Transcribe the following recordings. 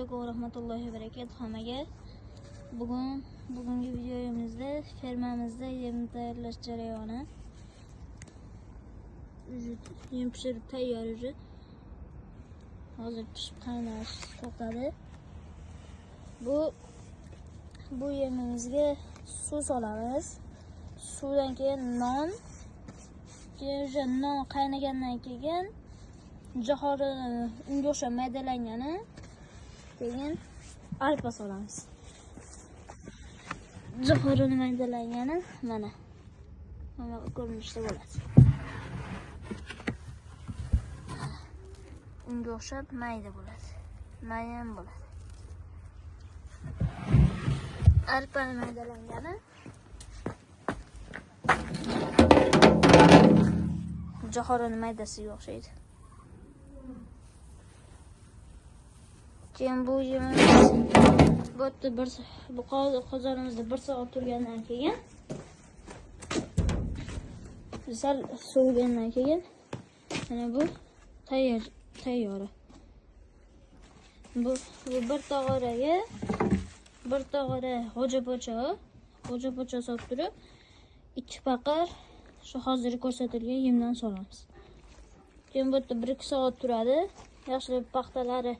Alaykum va rahmatullohi va barakatuh hammaga. Bugungi videomizda fermamizda yem tayyorlash jarayoni. Yem pishirib tayyor уже. Hozir pishib qaynash to'xtadi. Bu yemimizga suv solamiz. Suvdan keyin non, keyin уже non qaynagandan keyin jahori unga o'xshab maydalangani, keyin arpa solamiz. Jahorini maydalangani mana ko'rinishda bo'ladi. Unga o'xshab mayda bo'ladi. Mayin bo'ladi. Arpani maydalangani jahorini maydasiga o'xshaydi. Keyin bu yemimiz bu yerda bu qozonimizda 1 soat turgandan keyin sal sovigandan keyin mana bu tayyor. Bu bir tog'oraga bir tog'ora xo'japocha solib turib 2 paqir shu hozir ko'rsatilgan yemdan solamiz. Keyin bu yerda 1-2 soat turadi. Yaxshilab paxtalari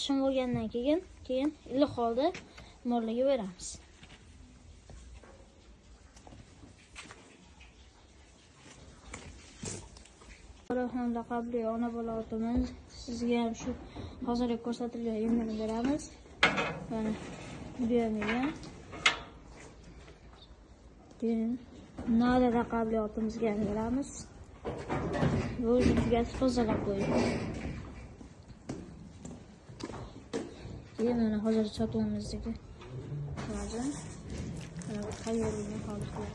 shim bo'lgandan keyin iliq holda mollarga beramiz. Rahmon laqabli ona bola otimiz, sizga ham shu hozir ko'rsatilgan yemni beramiz. Mana bu ham. Keyin Nora laqabli otimizga ham beramiz. Bu tugatib tozalab qo'ydik. Keyin mana hozir sotuvimizdagi vazn mana bu tayyor bo'lgan holatlar.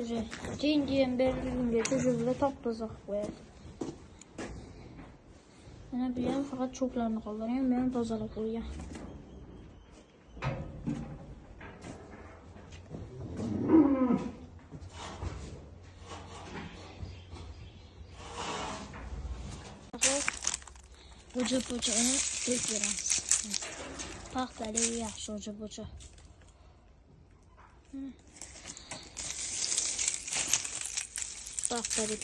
Уже keyingi yem berilgungacha bular top-toza qilib qo'yadi. Mana bu ham faqat cho'plarni qoldirgan, bu ham tozalab qo'ygan. Xo'japochani to'kib beramiz. Paxtali yaxshi xo'japocha. Paxtali.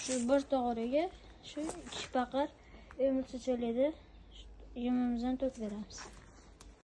Shu bir tog'oraga shu 2 paqir emilcha chelakda yemimizdan to'kib beramiz.